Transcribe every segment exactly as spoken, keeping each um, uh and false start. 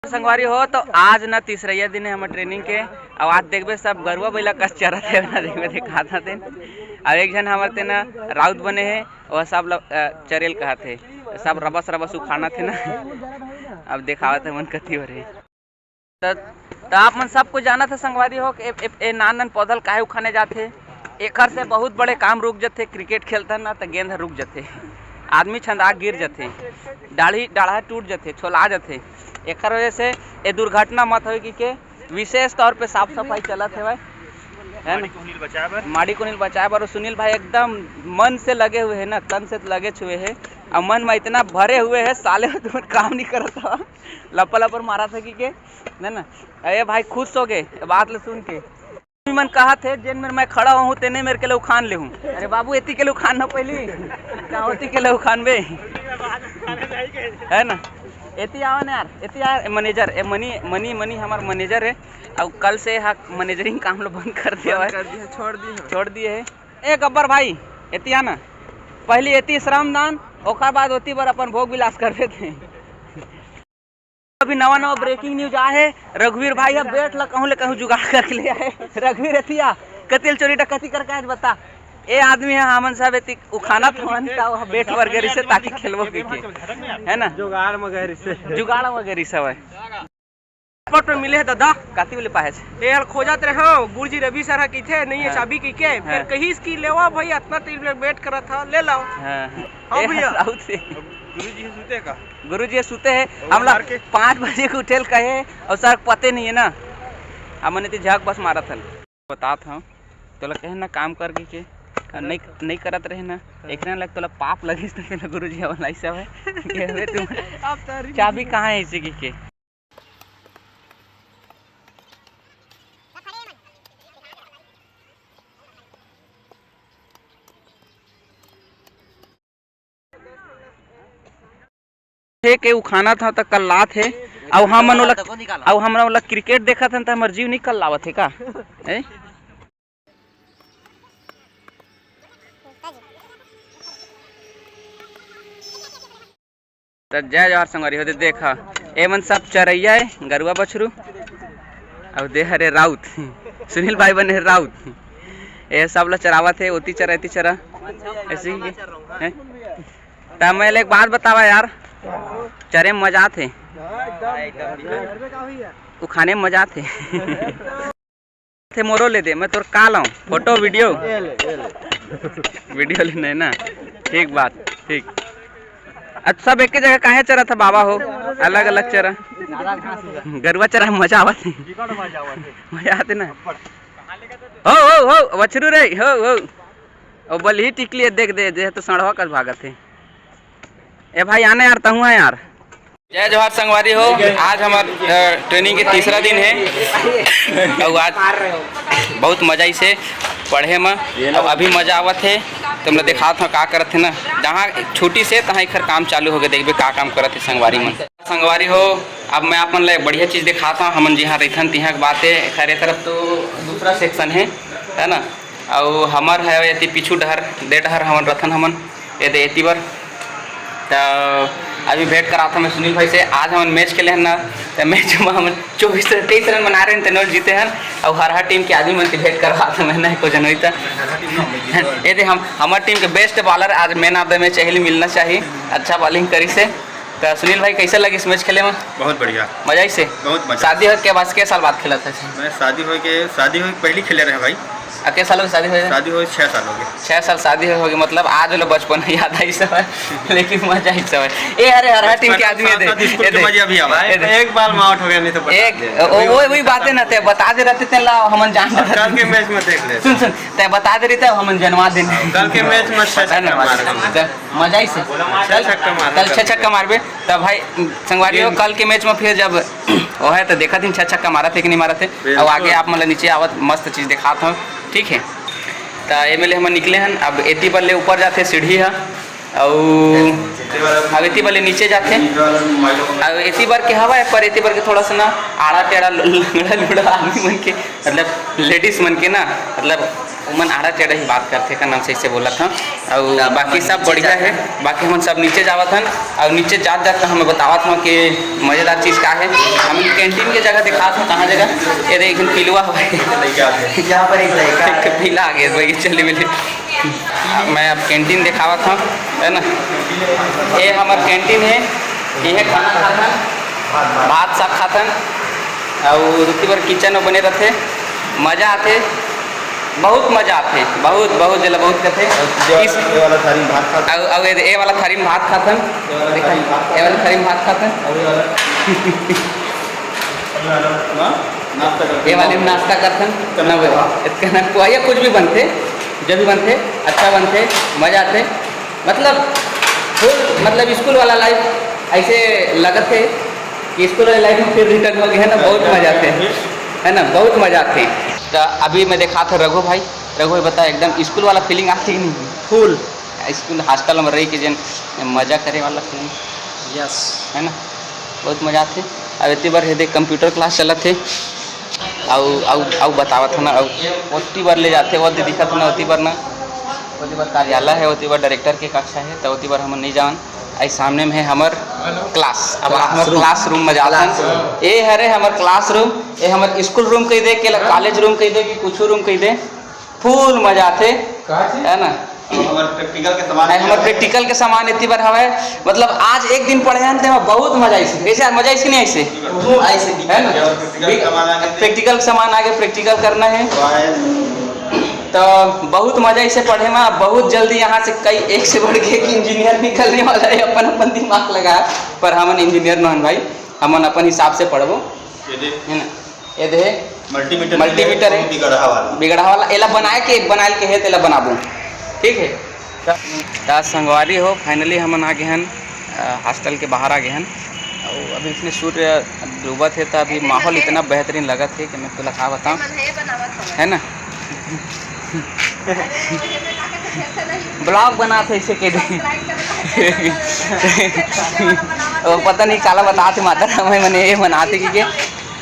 संगवारी हो, तो आज ना तीसरइया दिन हे हमर training के। अब आज देखबे, सब गरुवा बइला कस चरत हे ना, देखबे, देखात हतेन। अब एक झन हमर तेन राउत बने हे, वो सब ल-, अ, चरेल कहत हे, सब रबस रबस उखानत हे ना। अब देखावत हे मन कति ओर हे। त, त आप मन सब कुछ जानत हे संगवारी हो कि ए, ए, ए नान नान पौधा ल काहे उखाने जाथे। एखर से बहुत बड़े काम रुक जथे। Cricket खेलथन ना, त गेंद ह रुक जथे, आदमी छंदा गिर जथे, डाढ़ी डाढ़ा टूट जथे, छोला जथे। एखर वजह से ए दुर्घटना मत होय कि के विशेष तौर पे साफ सफाई चलत हवय, है ना? माड़ी कोहनी ल बचाए बर। माड़ी कोहनी ल बचाए बर। और सुनील भाई एकदम मन से लगे हुए हैं ना, तन से लगे हुए हैं, और मन में इतना भरे हुए हैं, साले हो तुमन काम नहीं करत हो, लपर लपर मारत हे कि के, है ना? अरे भाई खुश हो गए बात ल सुन के। मन कहा थे, "जेन मेर मैं खड़ा हूँ, तेने मेर के ले उखान ले हूँ।" अरे बाबू, एती के ले उखान ना पहली, का ओती के ले उखान बे, है ना? एती आवा ना यार, एती यार, ए manager, a money, money, money हमार manager है। अब कल से हा managing काम लो बंद कर दिया है, कर दिया, छोड़ दिया है। छोड़ दिए है। ए गब्बर भाई, एती आना, पहली एती श्रमदान, ओकर बाद ओती बर अपन भोग विलास कर देते हैं। अभी नवा नवा breaking news आए हे, रघुवीर भाई अब bat ला कहूँ ले कहूँ जुगाड़ करके ले आए। रघुवीर एतिया कतिल चोरी डकैती करके आज बता। ए आदमी हे, हमन सब एती उखाना थवन ता bat बर गए रिसे ताकि खेलबो कहिके, है ना? जुगाड़ म गए रिसे। जुगाड़ म गए रिसे भाई। Airport में मिले हे दादा। काती बोले पाहे छे? ए हर खोजत रहे हो, गुरुजी रवि सर ह कहिथे, नहीं है हाँ। चाबी कहिके, फिर हाँ। कहिस कि लेवा भाई, अतना टीम ले bat करत ह, ले लाओ। हाँ, हाँ। हाँ ए, भैया। राउत हे। गुरुजी ह सुते का? गुरुजी ह सुते हे। ओ, हमला मार के। पाँच बजे के उठेल कहे, और सर पते नहीं है ना। हमन एती झक बस मारत हन। बतात हूँ, तोला कहे ना काम कर कहिके, नहीं, नहीं करत रहे ना। एकरे लग तोला पाप लगिस त तेला गुरुजी ह बोलाइस हवय। कहे, "बे, तू अब तो चाबी कहाँ है इसे?" कहिके। हे के उखानत हव त कल्लात हे। अउ हमन ओला, अउ हमन ओला cricket देखत हन त हमर जीव नइ कल्लावत हे का? ए? त जय जोहार संगवारी हो, दे देखा, ए मन सब चरइया ए, गरुवा बछरू। अउ दे हरे राउत, सुनील भाई बने हे राउत। ए सब ला चरावत हे, ओती चरा, एती चरा, ऐसे ही हे। त मैं ले एक बात बतावा यार, चरे में मजा आथे, उखाने में मजा आथे। थे मोरो ले दे, मैं तोर का लाऊं? Photo, video? ये ले, ये ले। वीडियो लेना है ना? ठीक बात, ठीक। अच्छा, सब एक ही जगह काहे चरा था बाबा हो? अलग अलग चरा। गरुआ चरा में मजा आवत है। मजा आते ना। हो, हो, हो, बछरू रे, हो, हो। ओ बलही टिकली देख दे, जे तो सड़वा कस भागत है। ए भाई, आने यार, तहुआ यार। जय जोहार संगवारी हो, आज हमर, अ, training के तीसरा दिन हे। अउ आज बहुत मजा आइसे पढ़े म, अउ अभी मजा आवत हे। तुमला देखात हव का करत हे ना, जहाँ छुट्टी से तहाँ एखर काम चालू होगे। देखबे का काम करत हे संगवारी मन। संगवारी हो, अब मैं आप मन ला एक बढ़िया चीज देखात हव। हमन जिहाँ रहिथन तिहाँ के बात हे, एखर ए तरफ तो दूसरा section हे, है ना? अउ हमर हे एती पीछू डहर, दे डहर हमन रथन हमन, ए दे एती बर। त अभी भेंट करात हन मैं सुनील भाई से। आज हमन match खेले हन ना, त match में हमन चौबीस रन, तेईस रन बना रहे हन, तेनो जीते हन। अउ हर हर team के आदमी मन से भेंट करवात हन मैं ना, एको जन होई त। ए दे हम, हमर team के best bowler आज man of the match एही ल मिलना चाहिए, अच्छा bowling करिस हे। त सुनील भाई, कैसे लगिस match खेले में? बहुत बढ़िया। मजा आइसे? बहुत मजा। शादी होए के बाद के साल बाद खेलत हस? मैं शादी होए के, शादी होए के पहली खेले रहे भाई। आ, के साल हो गए शादी होए? शादी होए छह साल हो गए। छह साल शादी होए होगे, मतलब आज वाला बचपन याद आइस हवय, लेकिन मजा आइस हवय। ए, अरे, हर, हर team के बचपन आदमी है, साथ दे, साथ स्कूल ये के दे। मजा भी आवा। ये दे। एक बार में out हो गया, नहीं तो बता एक, दे। ओ, वही, वही बात है ना, ते बता दे रहते तेन ला, हमन जान अब कल के match में देख ले। सुन, सुन, ते बता दे रही, ते हमन जनवा देन। कल के match में छह छक्का मार। त मजा आइस हे। छह छक्का मार। कल छह छक्का मारबे। त भाई, संगवारी हो, गेंद। कल के match में फिर जब वो है, त देखत हन छह छक्का मारत हे कि नहीं मारत हे। बिल्कुल। अब आगे आप मन ला नीचे आवत मस्त चीज देखात हव, ठीक है? त एमे ले हमन निकले हन, अब एती बर ले ऊपर जाथे सीढ़ी ह। अउ अब एती बर ले नीचे जाथे। अउ एती बर के हवय, पर एती बर के थोड़ा सा ना आड़ा टेढ़ा, लंगड़ा लुड़ा आदमी मन के, मतलब लेडीज मन के ना, मतलब ओमन आड़ा टेढ़ा ही बात करथे, का नाम सही से बोलत हन। अउ बाकी सब बढ़िया हे। बाकी हमन सब नीचे जावत हन, अउ नीचे जात जात हमें बतावत हन कि मजेदार चीज का हे। हम कैंटीन के जगह दिखात हन, कहाँ जगह? ये देख, एक ठन पिलुआ हवय। यहाँ पर एक लड़का एक ठन पिला आगे, वही चली मिली। मैं अब कैंटीन दिखावत हूँ, है ना? ये हमर कैंटीन है, ये खाना खाथन, भात साग खाथन, अउ रुकी बर किचन में बने रहते, मजा आते, बहुत मजा आते, बहुत, बहुत जला बहुत करते। ये वाला, इस ये वाला थारी में भात खाथन। अउ, अउ ये, ये वाला थारी में भात खाथन, ये वाला थारी में भात खाथन। ये वाला थारी में भात खाथन। अउ ये वाला ये वाले में नाश्ता करथन। ये वाले में नाश्ता करथन, कनक नौ बजे। पोहा। कनक पोहा या कुछ भी बनथे, जो भी बनथे, अच्छा बनथे, मजा आथे। मतलब फुल, मतलब स्कूल वाला लाइफ ऐसे लगत हे कि स्कूल वाला लाइफ में फिर रिटर्न हो गया है ना, बहुत मजा आथे, है ना, बहुत मजा आथे। तो अभी मैं दिखात हूँ रघु भाई, रघु भाई बता, एकदम स्कूल वाला फीलिंग आथे कि नहीं? फुल। स्कूल हॉस्टल में रह के जेन मजा करे वाला फीलिंग। यस। है ना, बहुत मजा आथे। अब एती बर हे देख, कंप्यूटर क्लास चलत हे। अउ, अउ, अउ बतावत हे ना, अउ ओती बर ले जाथे, ओती दिखत हे ना, ओती बर ना, ओती बर कार्यालय हे, ओती बर डायरेक्टर के कक्षा हे, त ओती बर हमन नहीं जावन। आई सामने में हे हमर क्लास। अब हमर क्लासरूम। क्लासरूम में जाथन। क्लासरूम। ए हरे हमर क्लासरूम, ए हमर स्कूल रूम कह दे, के ला कॉलेज रूम कह दे, कि कुछ रूम कह दे, फुल मजा आथे, का चीज? है ना? अब हमर प्रैक्टिकल के सामान अरे, हमर प्रैक्टिकल के सामान एती बर हवय, मतलब आज एक दिन पढ़े हन, तेमा बहुत मजा आइस। कैसे यार, मजा आइस कि नहीं आइस? आइस भी। है ना? ये और प्रैक्टिकल के सामान आ गए। प्रैक्टिकल के सामान आगे, प्रैक्टिकल करना है। वाह। तो बहुत मजा आइस पढ़े में। बहुत जल्दी यहाँ से कई एक से बढ़ के एक इंजीनियर निकलने वाला है, अपन अपन दिमाग लगा। पर हमन इंजीनियर नहन भाई, हमन अपन हिसाब से पढ़बो। ये देख। है ना? ये देहे मल्टीमीटर मल्टीमीटर है। बिगड़हा वाला। बिगड़हा वाला, एला बनाए के, बनाए के हे, तेला बनाबो। ठीक है। त संगवारी हो, finally हमन आ गए हन, अ, हॉस्टल के बाहर आ गए हन। अउ अभी इसने सूर्य डूबत हे, त अभी माहौल इतना बेहतरीन लगत हे कि मैं तोला का बताऊं, है ना? ब्लॉग बनात हे, इसे कह दे। वो पता नहीं काला बतात हे, माता राम हे, मने ये बनात हे कि के।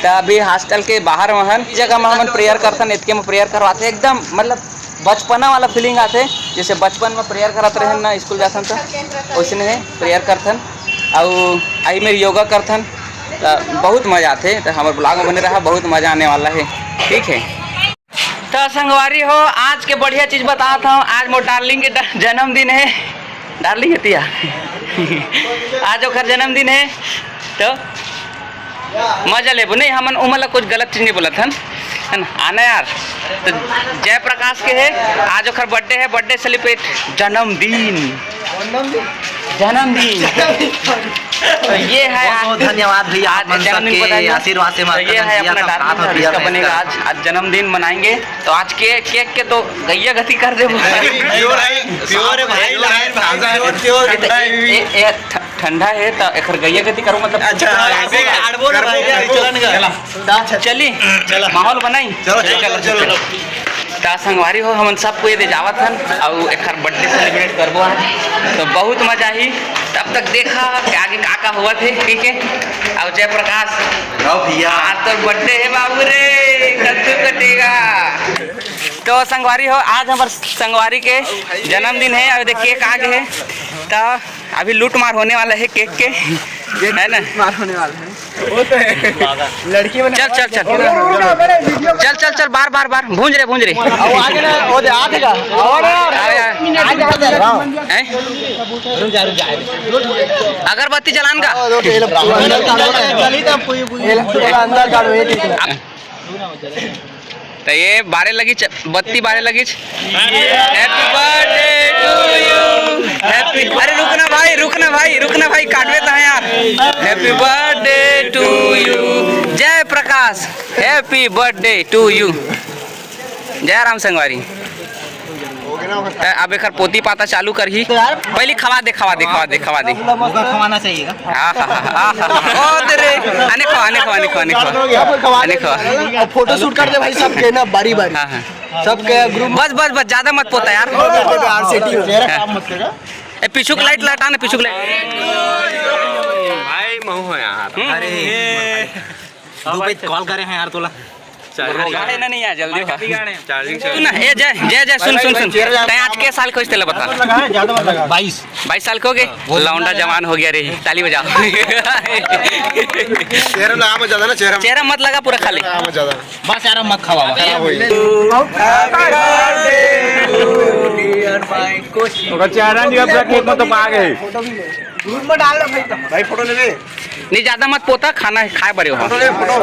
त अभी हॉस्टल के बाहर में हन, जगह में हमन प्रेयर करथन, एतके में प्रेयर करवाथे, एकदम मतलब बचपना वाला फीलिंग आथे, जैसे बचपन में प्रेयर करत रहन ना, स्कूल जाथन त वैसने हे, प्रेयर करथन। अउ आई मेर योगा करथन, त बहुत मजा आथे। त हमर ब्लॉग में बने रहा, बहुत मजा आने वाला है। ठीक है। त संगवारी हो, आज के बढ़िया चीज बतात हूँ। आज मोर डार्लिंग के ड-, जन्मदिन हे। डार्लिंग हे तिया। आज ओकर जन्मदिन हे, तो मजा लेबो। नहीं, हमन उमन ला कुछ गलत चीज नहीं बोलत हन, है ना? आना यार। तो जय प्रकाश के हे, आज ओकर बर्थडे है, बर्थडे सेलिब्रेट, जन्मदिन, जन्मदिन। तो ये है बहुत बहुत आज, धन्यवाद भैया, आप आज मन जन्मदिन सबके बताइए। आशीर्वाद से तो ये माता है जी अपना आप डार्लिंग, साथ और इसका प्रिय बनेगा। आज, आज जन्मदिन मनाएंगे। तो आज के केक के तो गैया गति कर देबो। प्योर है, प्योर है भाई, लाइन ताजा है। Pure, pure. ए, ए, ए, ठ-, ठंडा है तो एकर गैया गति करो, मतलब अच्छा, ऐसे कार्डबोर्ड है भाई, चलन का। चला। चली, चला। माहौल बनाई। चलो, चलो, चलो, चलो। त संगवारी हो, हमन सब कोई दे जावत हन, अउ एकर बर्थडे सेलिब्रेट करबो आज, तो बहुत मजा आही। तब तक देखा कि आगे का का हुआ थे, ठीक है। अउ जय प्रकाश, आओ भैया। आज तो बर्थडे है बाबू रे, कद्दू कटेगा। तो संगवारी हो, आज हमर संगवारी के जन्मदिन है। अउ देख केक आ गे हे, तो अभी लूट मार होने वाला है केक के, है ना? लूट मार होने वाला है। वो तो है। लड़की बना चल, चल, चल। चल, चल, चल, बार, बार, बार। भूंज रे, भूंज रे। अब आगे ना, वो दे, आगे का। और, और। आगे, आगे। हैं? अगरबत्ती जलान का? अंदर काढो, ये ठीक है। त ये बारे लगिच, बत्ती बारे लगिच। Happy birthday to you, happy, अरे रुकना भाई, रुकना भाई, रुकना भाई, काटबे त यार। Happy birthday to you, जय प्रकाश, happy birthday to you। जय राम संगवारी। त अब एकर पोती पाता चालू करही। पहली खवा दे, खवा दे, खवा दे, खवा दे। होगा खवाना चाहिए ना। आहा, आहा, आहा। ओ दे रे। आने खवा, आने खवा, आने खवा, आने खवा। आने खवा। अब फोटो शूट कर दे भाई सबके ना, बारी बारी। हाँ, हाँ। सबके ग्रुप। बस, बस, बस, ज्यादा मत पोता यार। यार सेटिंग हो। चेहरा काम मत करेगा। ए, पीछू के लाइट ला हटा ना, पीछू के लाइट। भाई, महू हो यार। अरे, दू बजे कॉल करे हैं यार तोला। चार्जिंग गाड़ी ना नहीं आ, जल्दी हो। चार्जिंग से। सुन ना, ए जय, जय, जय, सुन, सुन, सुन। तैं आज के साल खोज तेला बता। बाईस। बाईस साल के हो गए? लौंडा जवान हो गया रे, ताली बजाओ। चेहरा लगा मत ज्यादा ना, चेहरा चेहरा मत लगा पूरा खाली। लगा मत ज्यादा। बस यार, मत खवावा। खराब होई। ओकर चेहरा नहीं, अब एक मत तो पा गए। भाई, फोटो लेबे? नहीं, ज्यादा मत पोता, खाना खाए बरे हो। फोटो ले, फोटो।